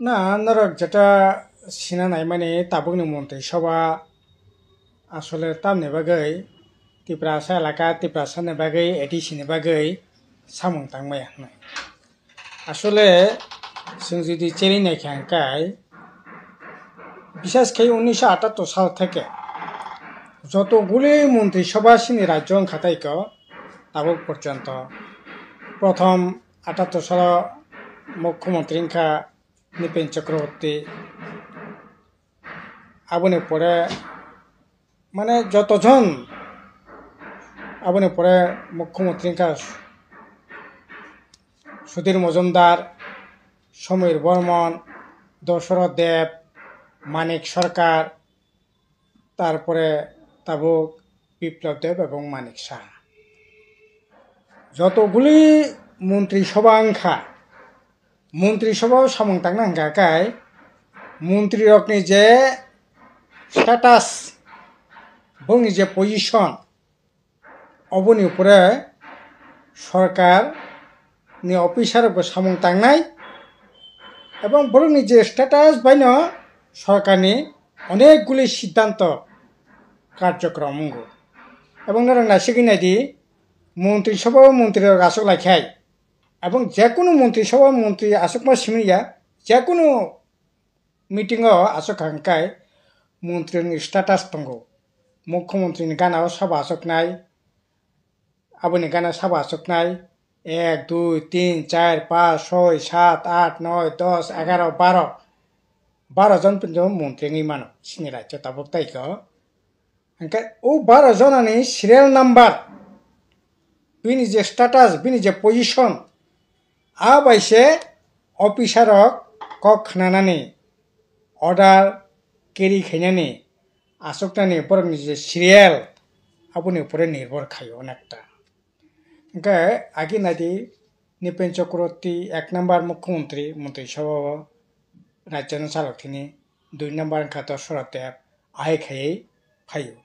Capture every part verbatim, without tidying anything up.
Na norok jeta sina naimani tabukni montri soba asole tamni bagwi Tiprasa elaka Tiprasani bagwi A D C ni bagwi samung tangmaya hwnwi. Asole chwng jodi cheri naikha hwnkhe bisas khe unnisho atattor sal theke joto guli montri soba sini rajyo wngkha taiko tabuk porjonto. Prothom atattor salo mukhyamantri wngkha Nipen Chakraborty. Aboni pore mane joto jon aboni pore mukhyamantri wngkha Sudhir Mojumdar, Samir Bormon, Dosoroth Deb, Manik Sarkar, tarpore tabuk Biplab Deb ebong Manik Saha. Joto guli montri soba wngkha. Montri soba o samung tangna hwnkha khe montri rokni je status, bongni je position, oboni upore sorkar ni officer rok bo samung tangnai ebong borokni je status baino sorkar ni onek guli siddhanto karjokrom wngo. Ebong norok naisigwi naidi, montri soba o montri rok aswk lai khai ebong jekunu montri soba o montri aswkma simi ya, jekunu meeting o aswk hwnkhe montri ni status tongo, mukhyamantri ni gana o sabo aswknai, aboni gana sabo aswknai ek dui tin char panch soi sat aat noi dos egaro baro, baro jon porjonto montri wngwi mano chini rajyo tabuk taiko. Hwnkhe o baro jonani serial number, bini je status, bini je position, a bai se officer rok kok khnanani, order carry khainani, aswknani borokni je serial, aboni upore nirbhor khaio onekta. Hwnkhe agi naidi Nipen Chakraborty ek number mukhyamantri, montri soba o rajyono chalok thini, dui number wngkha Dosoroth Deb, ahai khaiwi phaio.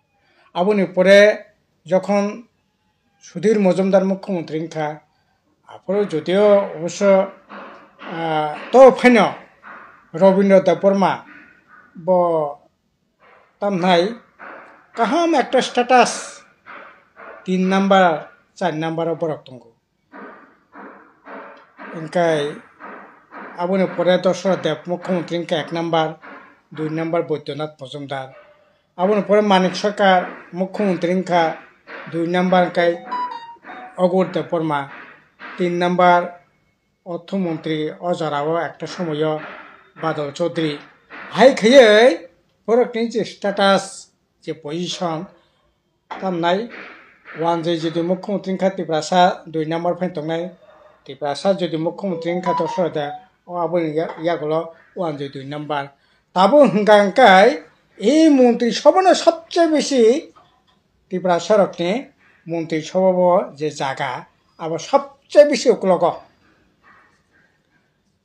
Aboni pore jokhon Sudhir Mojumdar mukhyamantri wngkha, aphuru jodio obosso, ah, to phaino Rabindra Debbarma bo tamnai kaham ekta status tin number, char number o borok tongo. Hwnkhe aboni pore Dosoroth Deb mukhyamantri wngkha ek number, dui number Baidyanath Mojumdar. Aboni pore Manik Sarkar mukhyamantri wngkha dui number hwnkhe Aghur Debbarma, tin number orthomontri o jorao ekta somoio Badal Chaudhary. Hai khaiwi borokni je status, je position, tamnai wanjwi jodi mukhyamantri wngkha Tiprasa dui number phai tongnai, Tiprasa jodi mukhyamantri wngkha Dosoroth Deb, o aboni ya-, yagulo wanjwi dui number. Tabuk hwnkha hwnkhe e montri sobano sobse besi Tiprasa rokni montri sobabo je jaga, abo sobse besi uklogo.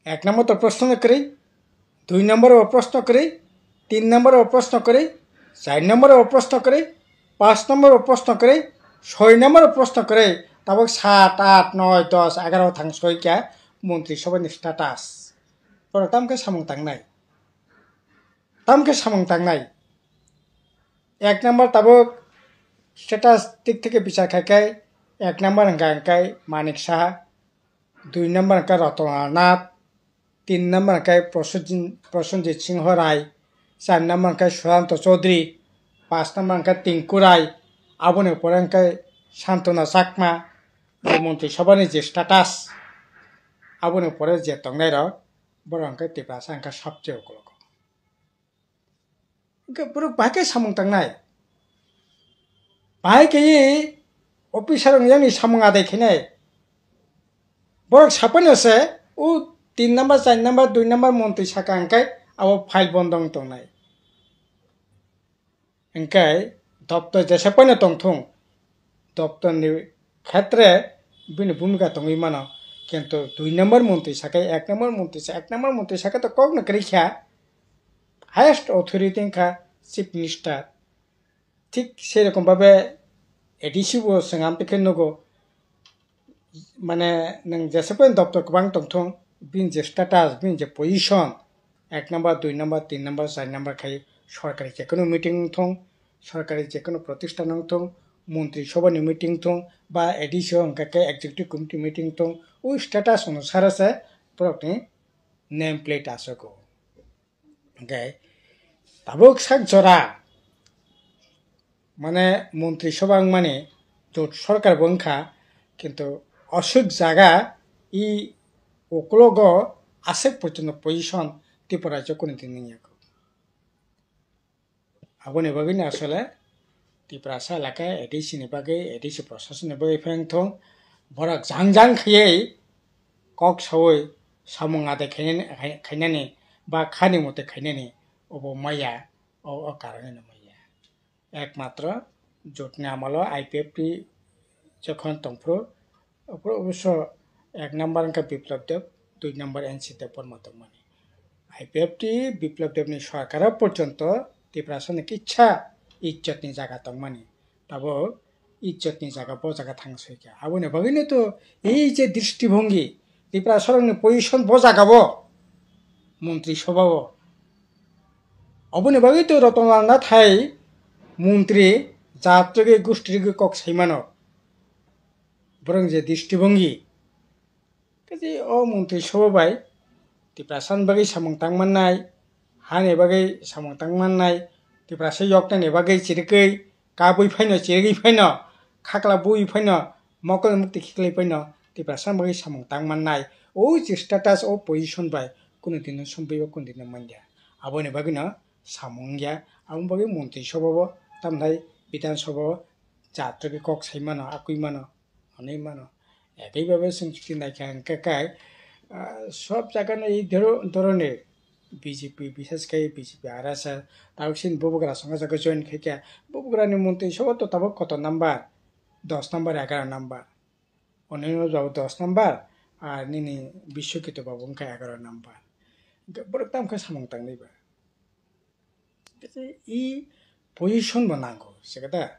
Ek number to proshno kwrwi, dui number o proshno kwrwi, tin number o proshno kwrwi, char number o proshno kwrwi, panch number o proshno kwrwi, soi number o proshno kwrwi, tabuk sat, aat, noi, dos, egaro thang soi khe montri sobani status. Borok tamo khe samung tangnai. Tamo khe samung tangnai. Ek number tabuk status dik theke bichar khai khe ek number hwnkha hwnkhe Manik Saha, dui number hwnkhe Ratan Lal Nath, tin number hwnkhe Prosenjit, Prosenjit Singho Rai, char number hwnkhe Sushanta Chaudhary, panch number hwnkhe Tinku Rai, aboni pore hwnkhe Santana Chakma, je montri sobani je status, aboni pore je tongnai rok, borok hwnkhe Tiprasa hwnkhe sobse ukologo. Hwnkhe borok bahai khe samung tangnai. Bahai khe officer wng yakni samung adai khainai. Borok sapaino se o tin number, char number, dui number montri saka hwnkhe abo file bondo wng tongnai. Hwnkhe doptor jesa poino tongthung, doptorni khetre bini bhumika tongwi mano, kintu dui number montri sakai ek number montri sa-, ek number montri sakai to kokno kwrwi kha, highest authority wngkha chief minister. Thik sei rokom babe A D C bo chwng amtwi khe nugo, mane nwng jesa poino doptor kwbang tongthung, bini je status, bini je position, ek number, dui number, tin number, char number khai sorkari jekono meeting wngthong, sorkari jekono protisthan wngthong, montri sobha ni meeting thong ba A D C o hwnkha khe executive committee meeting thong, o status onusare se borokni name plate achugo. Hwnkhe tabuk sak jora mane montri sobha wngmani jot sorkar bo wngkha, kintu aswk jaga i uklogo aswk porjonto position Tripura rajyo kunu din wngya kho. Aboni bagwino asole Tiprasa elaka A D C ni bagwi, A D C prasasoni bagwi pheng thung, borok jang jang khaiwi kok sawi samung adai khainani, khainani ba khani mote khainani obo maya, o, o karonino maya. Ekmatro jotni amalo I P F T jokhon tongphuru, ophuru oboso ek number wngkha Biplab Deb, dui number N C Debbarma tongmani. I P F T Biplab Debni sorkaro porjonto Tiprasani kisa ijjotni jaga tongmani. Tabuk ijjotni jaga bo jaga thang soikha. Aboni bagwino to ei je dristibhongi, Tiprasarokni position bo jaga bo, montri sobha bo. Oboni bagwi to Ratan Lal Nathai montri jat rwgwi gusti rwgwi kok saimano. Borok je dristibhongi, kaje o montri sobha bai Tiprasani bagwi samung tang mannai, hani bagwi samung tang mannai, Tiprasa yoknani bagwi chirikwi kabwi phaino, chirigwi phaino, khakla bui phaino, mokol mukti khiklai phaino, Tiprasani bagwi samung tang mannai. O je status, o position bai kunu dino somphiyo, kunu dino manya. Aboni bagwino samung wngya. Aboni bagwi montri sobha bo tamnai Bidhan Sabha o jat rwgwi kok sai mano, akwi mano, hwnwi mano. Ekaibabe chwng chuti naikha hwnkhe kai, ah, sob jagano ei dhoro-, dhoroner B J P, bishesh khai B J P R S S, tabuk chini bubagra songha jaga join khaikha, bubagrani montri sobha to tabuk koto number, dos number, egaroh number. Onino babu dos number, ar nini Biswakito babu wngkha egaroh number. Hwnkhe borok tamo khe samung tangnai ba. Tei i position bo nango, se khe da?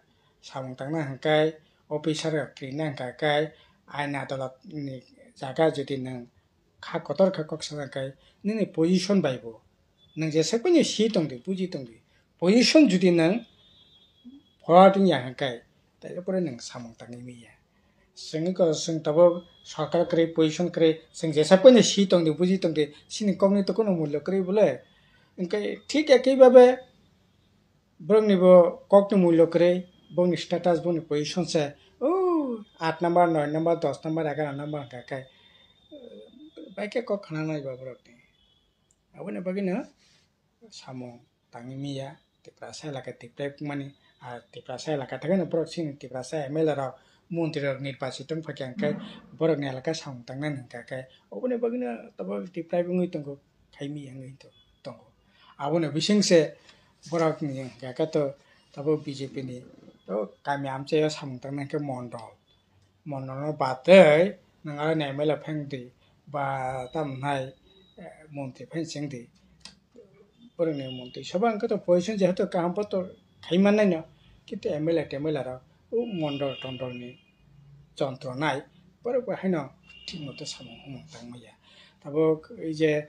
Samung tangna hwnkhe, officer rok kwrwina hwnkha khe, ain adalat ni jaga jodi nwng kha kotor khe kok sana khe, nini position bai bo nwng jesakbai no si tongdi, buji tongdi. Position jodi nwng forward wngya hwnkhe, taile pore nwng samung tangwi manya. Chwng eko, chwng tabuk sorkar kwrwi, position kwrwi, chwng jesakbai no si tongdi, buji tongdi, chini kokni to kunu mullo kwrwi bole. Hwnkhe thik ekaibabe borokni bo kokni mullo kwrwi, bongni status, bongni position se, o, aat number, noi number, dos number, egaroh number hwnkha khe, bai khe kok khna nai ba borokni. Aboni bagwino samung tangwi manya, Tiprasa elaka tiprek mani, ar Tiprasa elaka thangwi no borok chini Tiprasa M L A rok, montri rok nirbachit wng phaikha hwnkhe borokni elaka samung tangnani hwnkha khe, oboni bagwino tabuk tiprek wngwi tongo, khai manya wngwi to-, tongo. Aboni bisingse borokni hwnkha khe to tabuk B J P ni to kami amchaio samung tangnai hwnkhe mondol. Mondolno batwi nwng aroni M L A phengdi ba tamo wngnai, eh, montri pheng chengdi. Borokni montri soba hwnkhe to position jehetu kaham poto khai mannaino, kintu M L A T M L A rok o mondol tondolni jontro nai, borok bo haino thik moto samung humung tangmaya. Tabuk ei je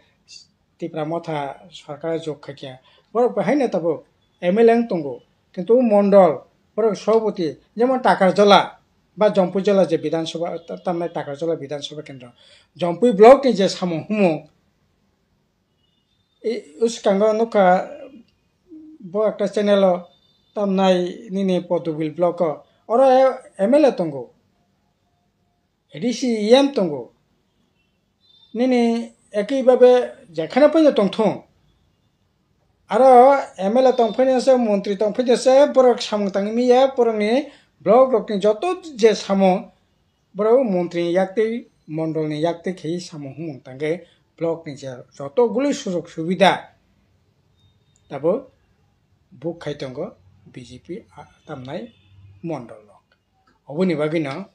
Tipra Motha sorkar jok khaikha, borok bo haino tabuk M L A wng tongo, kintu o mondol borok sobhapati jemon Takarjola ba Jompui Jola je Bidhan Sabha, ta-, tamnai Takarjola Bidhan Sabha Kendro, Jompui block ni je samung humung, i, uskango nukha bo ekta channel o tamnai nini Podobil block o, oro M L A tongo, A D C E M tongo. Nini ekwi babe jekhane poino tongthung. Aro M L A tongphaino se, montri tongphaino se, borok samung tangwi manya, borokni block rokni joto je samung, borok montri ni yaktwi, mondol ni yaktwi khe samung humung tangwi block ni je joto guli sujok subida tabuk book khai tongo B J P a-, tamnai mondol rok. Oboni bagwino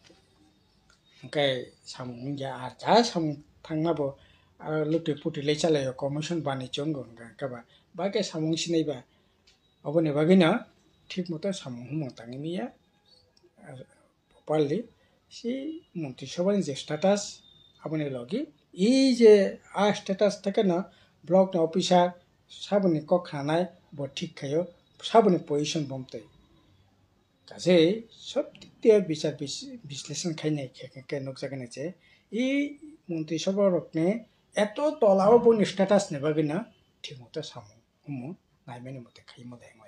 hwnkhe samung wngya, ar ja samung thangma bo, ah, luti puti le chalaio, commission bani chongo hwnkha khe ba, ba khe samung sinai ba. Oboni bagwino thik moto samung humung tangwi manya, ah, properly si montri sabha ni je status, aboni logi ei je a status theke no Block ni officer saboni kok khanai bo thik khaio, saboni position bomtwi. Kaje sob dik tiya bichar bis-, bisleshon khainai khe, khe, khe nukjagani je i montri sabha rokni eto tola o boni status ni bagwi no thik moto samo omo naimani mote khaimo de.